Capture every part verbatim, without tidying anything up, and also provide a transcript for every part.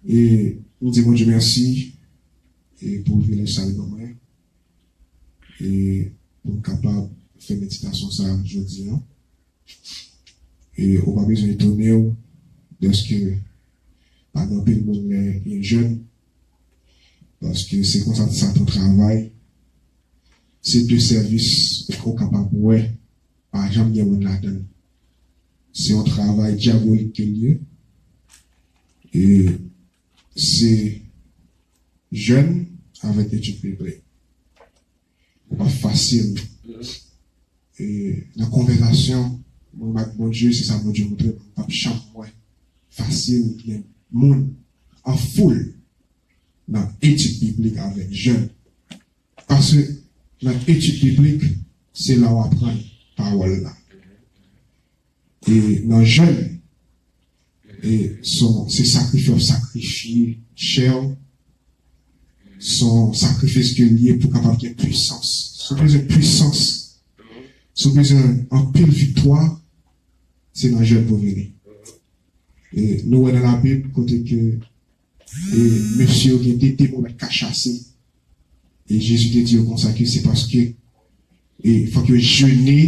E m di Bondye mèsi e pou privilèj sa l ban mwen e pou m kapab fè meditasyon sa jodi a. E ou pa bezwen etone w dèske pa gen anpil moun lè gen jèn, paske se konsa Satan travay. Se de sèvis ou kapab wè pa janm gen moun ladan l. Se yon travay dyabolik ke l ye. E se jèn avèk etid biblik. Li pa fasil. E nan konvèsasyon mwen ak Bondye, se sa Bondye montre m, m p ap janm wè fasil gen moun an foul nan etid biblik avèk jèn. Paske nan etid biblik, se la w aprann pawòl la. E nan jèn, e se yon, se sakrifye w ap sakrifye chè w, se yon sakrifis ke l ye pou w kapab gen pwisans. Si w bezwen pwisans, si w bezwen anpil viktwa, se nan jèn pou w vini. E nou wè nan Labib kote ke e mesye yo gen de demon mèt ka chase. E Jezi te di yo konsa ke se paske e fòk yo jene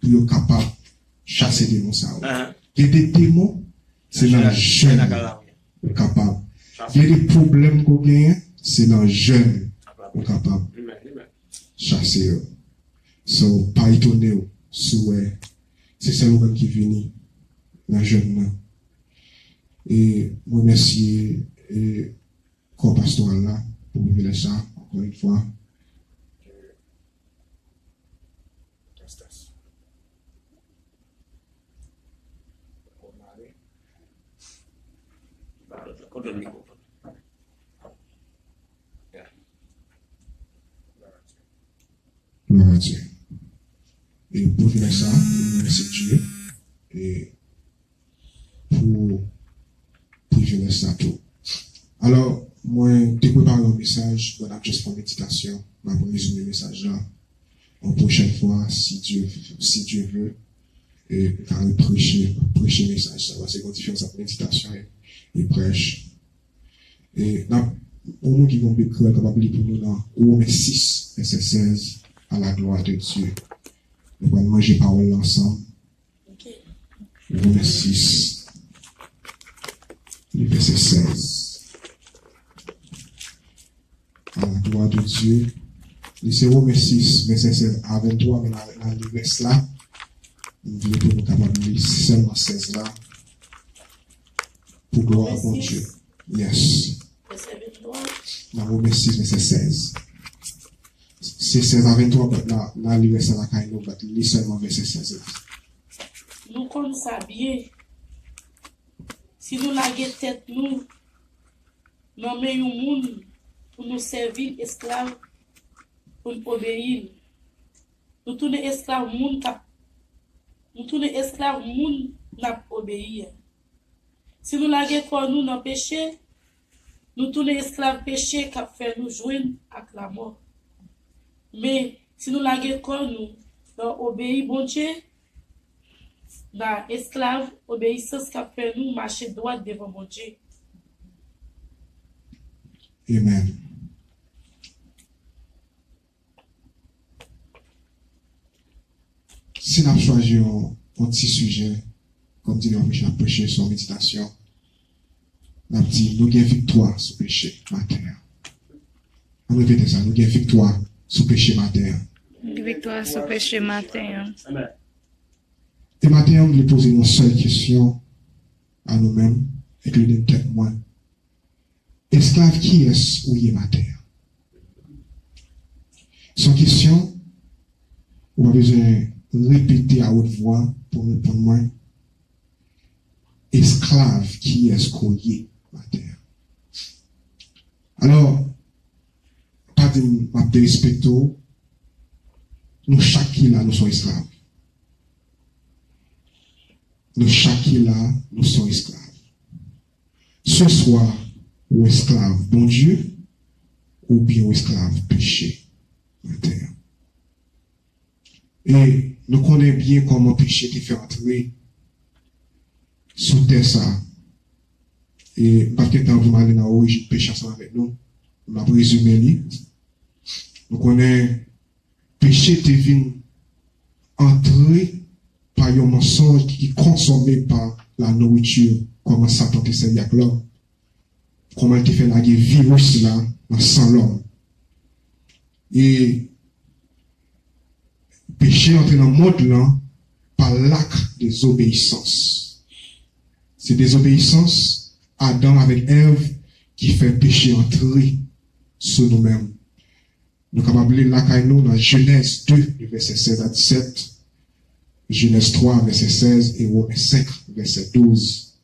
pou yo kapab chase demon sa yo. Gen de demon, se nan jèn ou kapab. Gen de pwoblèm ke w genyen, se nan jèn ou kapab chase yo. So, pa etone w si w wè se sèl ou menm ki vini nan jèn nan. E m remèsye e kò pastoral la pou privilèj sa, ankò yon fwa. Glwa a Dye. E pou privilèj sa, nou remèsye Dye. E pou privilèj sa tou. Alò, mwen te prepare yon mesaj, but ap just pran meditasyon, m ap rezime mesaj la yon pwochèn fwa, si Dye, si Dye vle, e m ka repreche, preche mesaj sa, paske gen yon diferans ant meditasyon e, e prèch. E n ap, pou moun ki gen yon Bib kreyòl kapab li pou nou nan Women sis, vèsè sèz, à la gloire de Dieu. Nou pral manje pawòl la ansanm. Women sis, vèsè sèz. À la gloire de Dieu. Li se Women sis, vèsè sèz a venntwa, men n a, n a li rès la. M vle pou nou kapab li sèlman sèz la. Pou glwa a Bondye. Yes. Nan Women sis, vèsè sèz. Se sèz a venntwa, but n a, n a li rès la lakay nou, but li sèlman vèsè sèz la. Nou konn sa byen. Si nou lage tèt nou nan men yon moun pou nou sèvi l esklav, pou n obeyi l, nou tounen esklav moun k ap, nou tounen esklav moun n ap obeyi a. Si nou lage kò nou nan peche, nou tounen esklav peche k ap fè nou jwenn ak lamò. Men, si nou lage kò nou nan obeyi Bondye, n a esklav obeyisans k ap fè nou mache dwat devan Bondye. Amen. Si n ap chwazi yon, yon ti sijè, kòm di nou ap preche, ap preche sou meditasyon, n ap di, nou gen viktwa sou peche maten an. Ann repete sa, nou gen viktwa sou peche maten an. Viktwa sou peche maten an. E maten an, m vle poze yon sèl kesyon a nou menm, enklide m tèt mwen. Esklav kiyès ou ye maten an? Se yon kesyon ou pa bezwen repete a wot vwa pou reponn mwen. Esklav kiyès ke w ye maten an? Alò, pa di m m ap derespekte w. Nou chak ki la, nou se yon esklav. Nou chak ki la, nou se yon esklav. Se swa ou esklav Bondye, oubyen ou esklav peche maten an. E nou konnen byen kòman peche te fè antre sou tè sa a. E m p ap gen tan pou m ale nan orijin peche ansanm avèk nou. M ap rezime li. Nou konnen peche te vin antre pa yon mansonj ki konsome pa la nouriti, kòman Satan te sèvi ak lòm, kòman l te fè lage viris la nan san lòm. E peche antre nan mond lan pa lack dezobeyisans. Se dezobeyisans Adan avèk Èv ki fè peche antre sou nou menm. Nou kapab li l lakay nou nan Jenèz de, vèsè sèz a disèt, Jenèz twa, vèsè sèz, e Women senk, vèsè douz.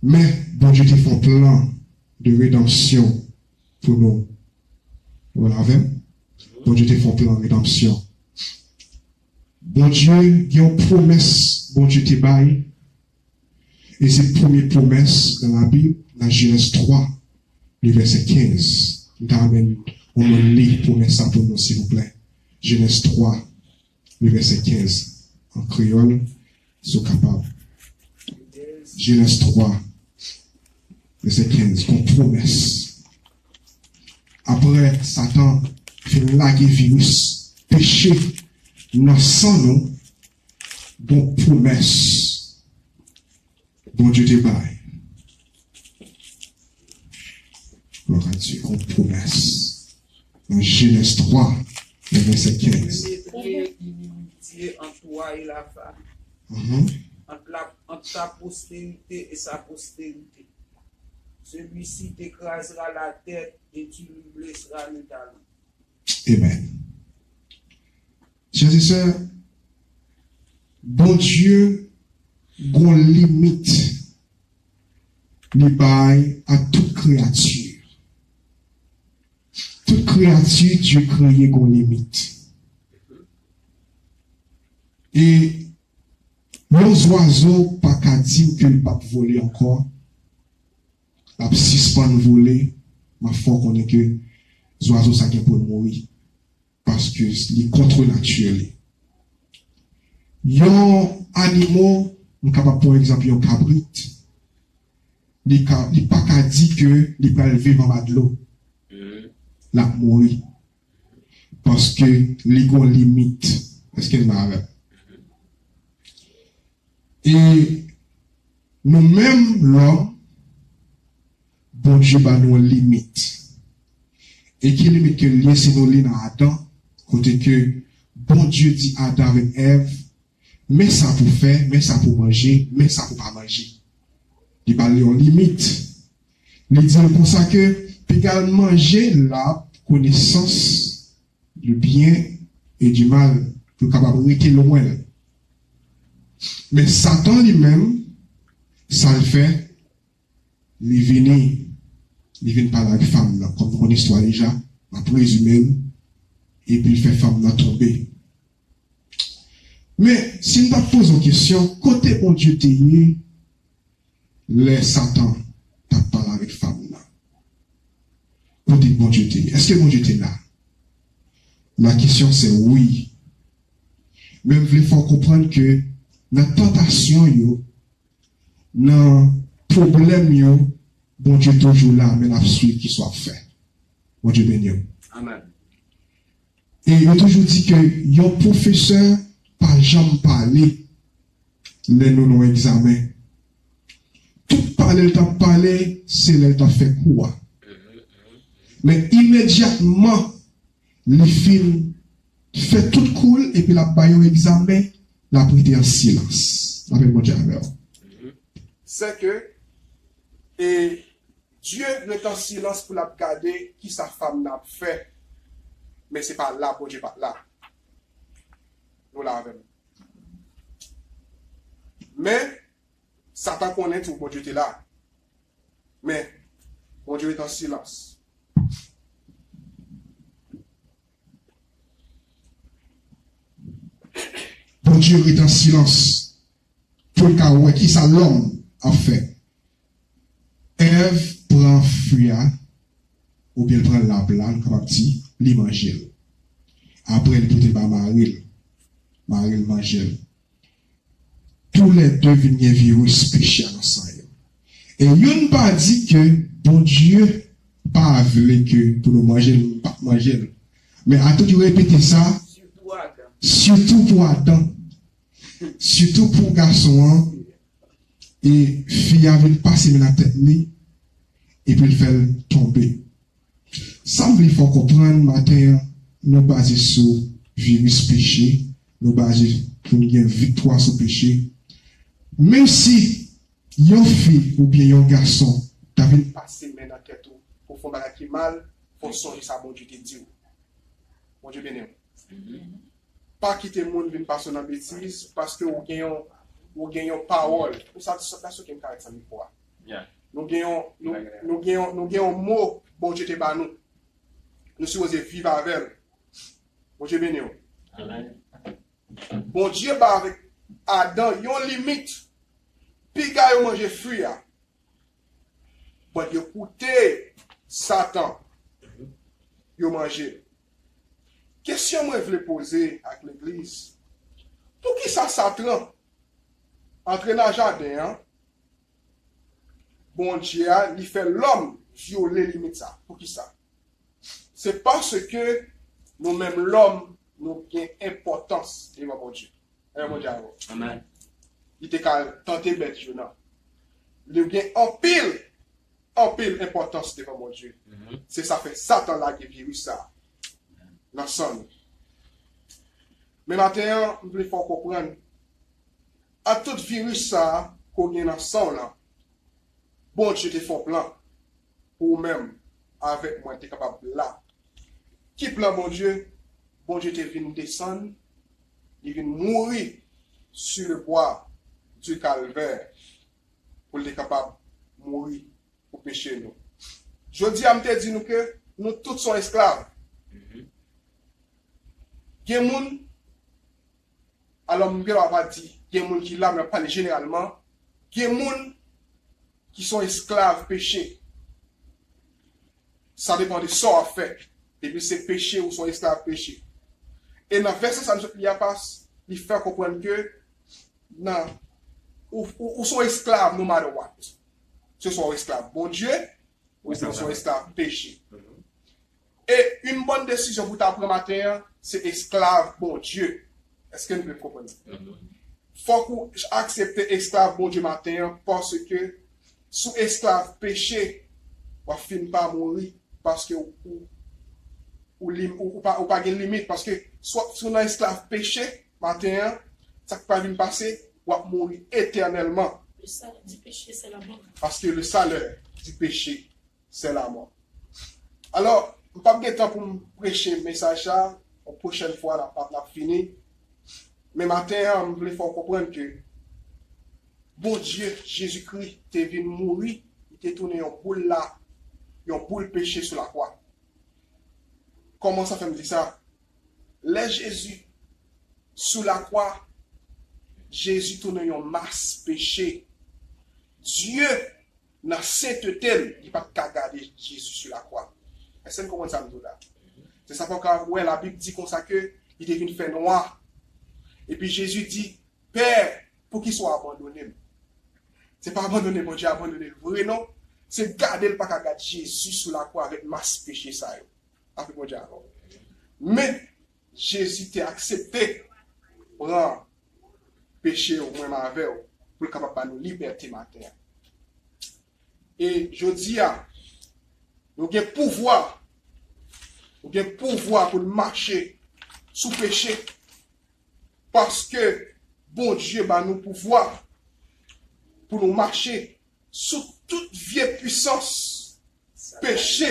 Men, Bondye te fè yon plan de redanmsyon pou nou. Ou la avè m? Bondye te fè yon plan redanmsyon. Bondye gen yon pwomès Bondye te bay, e se premye pwomès nan Labib, nan Jenèz twa, le vèsè kenz. M ta renmen yon moun li pwomès sa pou nou, silvouplè. Jenèz twa, le vèsè kenz, an kreyòl, si w kapab. Jenèz twa, vèsè kenz, gon pwomès. Apre Satan fin lage viris peche nan san nou, gon pwomès Bondye te bay. Glwa a Dye, gon pwomès. Nan Jenèz twa, nan vèsè kenz. Je mettrai inimitié entre toi et la femme, Mhm. entre la, entre ta postérité et sa postérité. Celui-ci t'écrasera la tête et tu lui blesseras le talon. Amen. Chè e sè, Bondye gon limit li bay a tout kreyati. Tout kreyati Dye kreye gon limit. E yon zwazo pa ka di m ke l p ap vole ankò. L ap sispann vole, m ap fè w konnen ke zwazo sa gen pou l mouri. Paske li contre nature li. Yon animo, m kapab pran egzanp yon kabrit, li ka, li pa ka di ke li pral viv anba dlo. L ap mouri. Paske li gon limit. Èske n la avè m? E nou menm, lòm, Bondye ba nou yon limit. E ki limit ke l ye? Si nou li nan Adan, kote ke Bondye di Adan avèk Èv, men sa pou fè, men sa pou manje, men sa pou pa manje. Li ba l yon limit. Li di l konsa ke piga l manje lab konesans du bien et du mal, pou l kapab rete lwen l. Men Satan li menm, sa l fè, li vini, li vin pale ak fanm nan. Kòm nou konn istwa deja, m ap rezime l, epi l fè fanm nan tonbe. Men, si n t ap poze yon kesyon, kote Bondye te ye lè Satan t ap pale avèk fanm nan? Kote Bondye te ye? Èske Bondye te la? La question c'est oui. Men m vle fè w konprann ke nan tantasyon yo, nan pwoblèm yo, Bondye toujou la, men l ap swiv kisa w ap fè. Bondye beni w. Amen. E yo toujou di ke yon pwofesè pa janm pale lè nou nan yon egzamen. Tout pale l t ap pale, se lè l t ap fè kou a. Men imedyatman li fin fè tout kou l epi l ap bay yon egzamen, l ap rete an silans. Lapè Bondye avè w. Sè ke, e, Dye ret an silans pou l ap gade kisa fanm nan ap fè. Men se pa la Bondye pa t la. Nou la avè m? Men, Satan konnen tou Bondye te la. Men, Bondye ret an silans. Bondye ret an silans pou l ka wè kisa lòm ap fè. Èv pran fwi a, oubyen l pran lab la, nou kapab di, li manje l. Apre, li pote l ba mari l. Mari l manje l. Toulède vin gen viris peche a nan san yo. E youn pa di ke Bondye pa vle ke pou nou manje l, nou p ap manje l. Men Adan ki repete sa, sitou pou Adan, sitou pou gason an, e fi a vin pase men nan tèt li, epi l fè l tonbe. Sa m vle fè w konprann maten an, nou baze sou viris peche, nou baze pou n gen viktwa sou peche. Menm si yon fi oubyen yon gason ta vin pase men nan tèt ou pou fè yon bagay ki mal, fò w sonje sa Bondye te di w. Bondye beni w. Pa kite moun vin pase w nan betiz paske ou gen yon, ou gen yon pawòl. Ou sa, sa, sa soke m ka ret san mikwo a. Nou gen yon, nou, nou gen yon, nou gen yon mo Bondye te ba nou. Nou sipoze viv avè l. Bondye beni w. Bondye ba avèk Adan yon limit. Piga yo manje fwi a. But yo koute Satan, yo manje l. Kesyon mwen vle poze ak legliz, poukisa Satan antre nan jaden an, Bondye a, li fè lòm vyole limit sa? Poukisa? Se paske nou menm lòm, nou gen enpòtans devan Bondye. Amen, Bondye avè w. Amen. Li te ka tante bèt yo nan. Li gen anpil, anpil enpòtans devan Bondye. Se sa fè Satan lage viris sa nan san nou. Men maten an, m vle fè w konprann, ak tout viris sa ke w gen nan san w lan, Bondye te fè yon plan pou ou menm avèk mwen te kapab la. Ki plan Bondye? Bondye te vin desann, li vin mouri sur le bois du calvaire pou l te kapab mouri pou peche nou. Jodi a, m te di nou ke nou tout se esklav. Gen moun, alò m gen dwa pa di gen moun ki la, men m ap pale jeneralman, gen moun ki se esklav peche. Sa depann de sa w ap fè. Depi se peche, ou se esklav peche. E nan vèsè sa m sot li a pas, li fè konprann ke nan, ou, ou, ou se esklav no matter what. Se swa w esklav Bondye, ou se esklav peche. E yon bòn desizyon pou w ta pran maten an, se esklav Bondye. Èske nou konprann? Fòk ou aksepte esklav Bondye maten an, paske si w esklav peche, w ap fin pa mouri, paske ou, ou, ou, lim- ou, ou pa, ou pa gen limit, paske si w nan esklav peche maten an, sa k pral vin pase, w ap mouri etènèlman. Le salaire du péché, c'est la mort. Paske le salaire du péché, c'est la mort. Alò, m p ap gen tan pou m preche mesaj sa, yon pwochèn fwa n ap, n ap fini. Men maten an, m vle fè w konprann ke Bondye, Jezikri, te vin mouri, li te tounen yon boul la, yon boul peche sou lakwa. Kòman sa fè m di sa? Lè Jezi sou lakwa, Jezi tounen yon mas peche. Dye nan sentete l, li pa t ka gade Jezi sou lakwa. Èske n konprann sa m di w la? Se sa fè w ka wè Labib di konsa ke li te vin fè nwa. Epi Jezi di, Pè, poukisa w abandone m? Se pa abandone Bondye abandone l vre non. Se gade l pa ka gad Jezi sou lakwa avèk mas peche sa yo. Avèk Bondye avè w. Men, Jezi te aksepte pran peche w, mwen m avè w, pou l kapab ba nou libète maten an. E jodi a, nou gen pouvwa, nou gen pouvwa pou n mache sou peche, paske Bondye ba nou pouvwa pou nou mache sou tout vye pwisans peche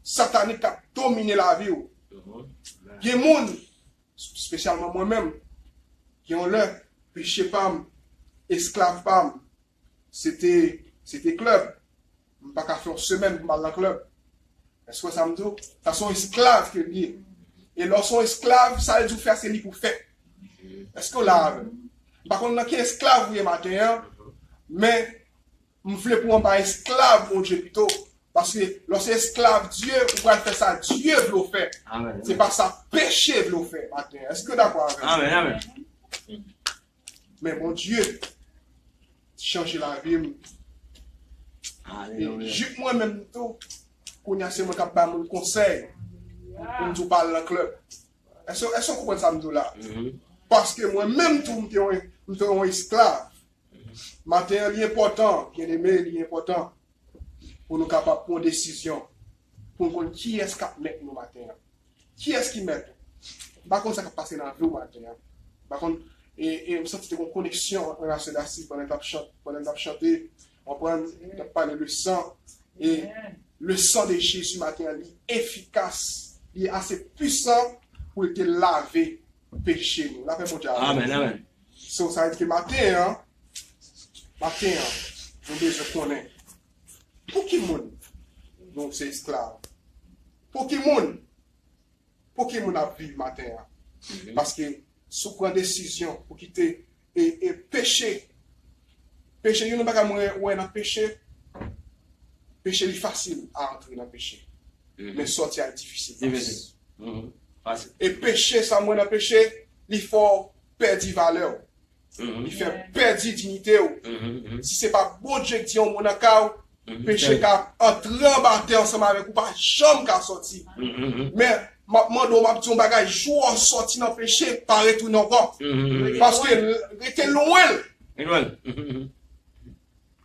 satanik k ap domine lavi w. Gen moun, espesyalman mwen menm, gen yon lè, peche pa m, esklav pa m, se te, se te klèb. M pa ka fè yon semèn pou m al nan klèb. Èske w wè sa m di w? Sa se yon esklav ke l ye. E lè w se yon esklav, sa vle di w fè a se li pou fè. Èske w la avè m? M pa konn nan ki esklav ou ye maten an, men m vle pou w anba esklav Bondye pito. Paske lè w se esklav Dye, ou pral fè sa Dye vle w fè. Se pa sa peche vle w fè maten an. Èske w dakò avè m? Men Bondye chanje lavi m. Alelouya. Jik mwen menm tou, kounye a se mwen k ap ba moun konsèy pou m di w pa al nan klèb. Èske èske w konprann sa m di w la? Mhm. Paske mwen menm tou, m te yon, m te yon esklav. Maten an, li enpòtan, byeneme, li enpòtan pou nou kapab pran yon desizyon, pou n konn kiyès k ap mèt nou maten an. Kiyès ki mèt ou? M pa konn sa k ap pase nan vi w maten an. M pa konn, e, e m santi te gen yon koneksyon ant mwen ak sè Dasi pandan l t ap chante, pandan l t ap chante, w konprann, l ap pale de san. E le sang de Jésus maten an, li efikas, li ase pwisan pou l te lave peche nou. Lapè Bondye avè nou. Amèn, amèn. So, sa vle di ke maten an, maten an, nou bezwen konnen pou ki moun nou se esklav. Pou ki moun? Pou ki moun ap viv maten an? Mhm. Paske si w pran desizyon pou kite e, e peche, peche, youn nan bagay mwen wè nan peche, peche li fasil a antre nan peche. Mhm. Men sòti a difisil. Difisil. Mhm. Fasil. E peche, sa mwen nan peche, li fè w pèdi valè w. Mhm. Li fè pèdi diyite w. Mhm, mhm. Si se pa Bondye ki di yon mo nan ka w, mhm, peche ka antre anba tè ansanm avèk ou, pa janm ka sòti. Mhm, mhm. Men, m ap mande w, m ap di yon bagay, jou w sòti nan peche, pa retounen ankò. Mhm, mhm. Paske rete lwen l. Rete lwen l. Mhm, mhm.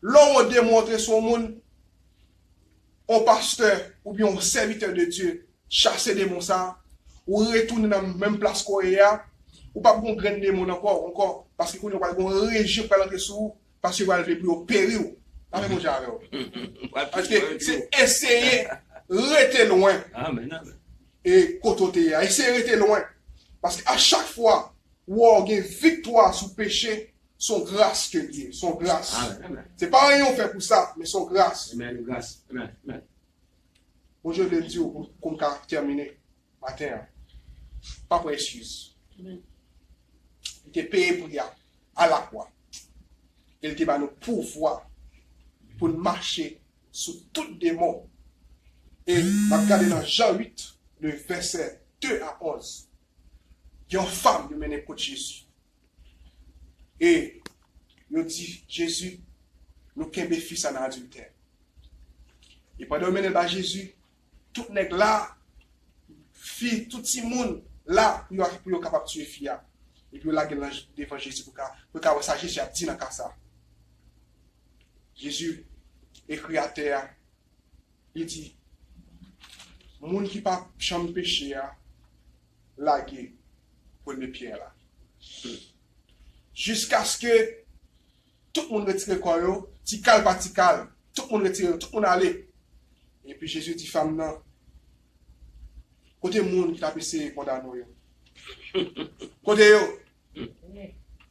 Lè yon demon antre sou yon moun, yon pastè oubyen yon sèvitè de Dye, chase demon sa, ou retounen nan menm plas ke w ye a, ou p ap gen grenn demon ankò, ankò, paske kounye a w pral gen yon reji k pral antre sou ou, paske yo pral vle pou yo peri w. Lapè Bondye avè w. Paske se eseye rete lwen. Amèn, amèn. E kote w te ye a, eseye rete lwen. Paske a chak fwa w wè w gen viktwa sou peche, se yon gras ke l ye, se yon gras. Amèn, amèn. Se pa anyen w fè pou sa, men se yon gras. Amèn, gras. Amèn, amèn. Bondye vle m di w pou, pou m ka tèmine maten an. Pa pran eskiz. Amen. Li te peye pri a, a lakwa. E li te ba nou pouvwa pou n mache sou tout demon. E m ap gade nan Jan uit, le vèsè de a onz. Yon fanm yo mennen kot Jezi. E yo di, Jezi, nou kenbe fi sa nan adiltè. E pandan yo mennen l ba Jezi, tout nèg la, fi, tout timoun la pou yo, pou yo kapab tiye fi a. Epi yo lage l nan, devan Jezi pou ka, pou ka wè sa Jezi ap di nan ka sa. Jezi ekri atè a, li di, moun ki pa janm peche a, lage premye pyè la. Jiskaske tout moun retire kò yo, ti kal pa ti kal, tout moun retire yo, tout moun ale. Epi Jezi di fanm nan, kote moun ki t ap eseye kondane w yo? Kote yo?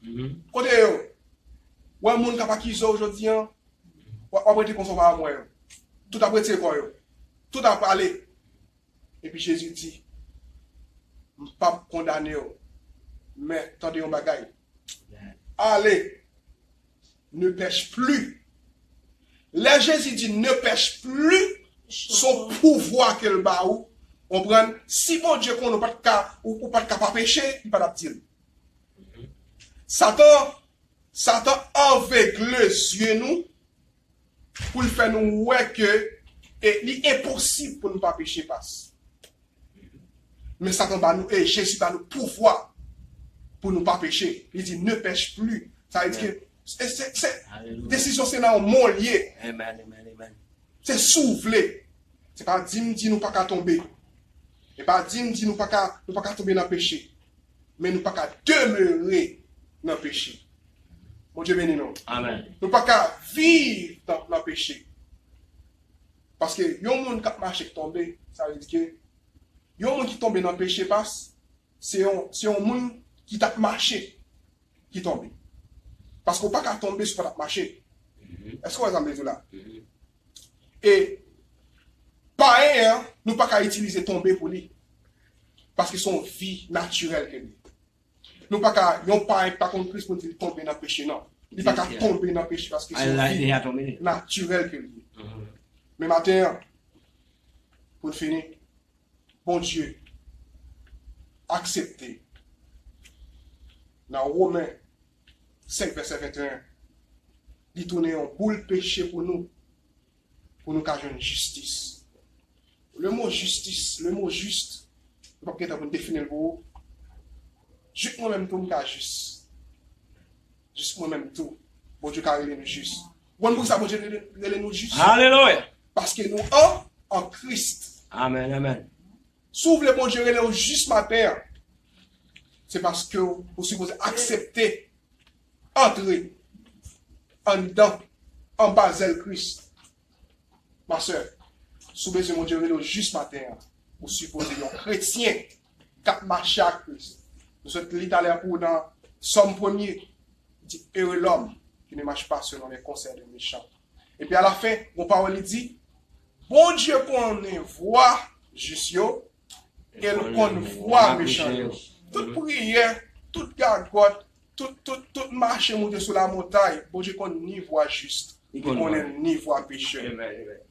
Mhm. Kote yo? Wè moun k ap akize w jodi an, w ap, w ap rete konsa w pa janm wè yo. Tout ap retire kò yo. Tout ap ale. Epi Jezi di, m p ap kondane w, men tande yon bagay. Ale, ne pèch pli. Lè Jezi di ne pèch pli, se yon pouvwa ke l ba ou. Konprann? Si Bondye konnen ou pa t ka, ou, ou pa t ka pa peche, li pa t ap di l. Satan, Satan avegle zye nou pou l fè nou wè ke, e, li enposib pou nou pa peche pas. Men Satan ba nou, e Jezi ba nou pouvwa pou nou pa peche. Li di, ne pèch pli. Sa vle di ke se, se, se, desizyon se nan yon men w li ye. Amen, amen, amen. Se si w vle. Se pa di m di nou pa ka tonbe. E pa di m di nou pa ka, nou pa ka tonbe nan peche. Men nou pa ka demere nan peche. Bondye beni nou. Amen. Nou pa ka viv nan, nan peche. Paske yon moun k ap mache k tonbe, sa vle di ke yon moun ki tonbe nan peche pas, se yon, se yon moun ki t ap mache ki tonbe. Paske w pa ka tonbe si w pa t ap mache. Mhm. Èske w wè sa m vle di w la? Mhm. E payen an, nou pa ka itilize tonbe pou li. Paske se yon vi natirèl ke li. Nou pa ka, yon payen ki pa konn Kris pou n di l tonbe nan peche, non. Li pa ka tonbe nan peche paske se yon vi natirèl ke li. Mhm. Men maten an, pou n fini, Bondye aksepte nan Women senk vèsè venteyen, li tounen yon boul peche pou nou. pou nou ka jwenn jistis. Le mo jistis, le mo jis, nou p ap gen tan pou n defini l pou ou. Jis mwen menm tou m ka jis. Jis mwen menm tou. Bondye ka rele nou jis. Ou konn poukisa Bondye rele, rele nou jis? Alelouya. Paske nou an, an Kris. Amen, amen. Si w vle Bondye rele w jis maten an, se paske w sipoze aksepte antre anndan, anba zèl Kris. Ma sè, si w bezwen Bondye rele w jis maten an, ou sipoze yon kretyen k ap mache ak Kris. Nou sot li talè pou w nan Sòm premye, di, Heureux l'homme qui ne marche pas selon les conseils des méchants. Epi alafen, yon pawòl li di, Bondye konnen vwa jis yo, e l konn vwa mechan yo. Tout priyè, tout gagòt, tout, tout, tout mache moute sou lamontay, Bondye konn ni vwa jis, li konnen ni vwa pechè.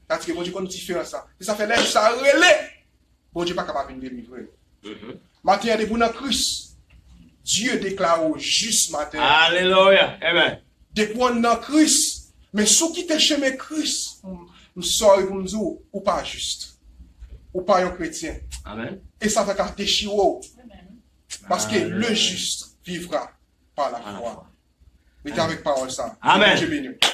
Tandis ke Bondye konn diferans la. Se sa fè lè jis la rele, Bondye pa ka pa vin delivre l. Maten an, depi w nan Kris, Dye deklare w jis maten an. Alelouya. Amen. Depi w nan Kris, men si w kite chemen Kris, m, m sorry pou m di w, ou pa jis. Ou pa yon kretyen. Amen. E sa ta ka dechire w. Paske le juste vivra par la foi. Rete avèk pawòl sa. Amen. Bondye beni w.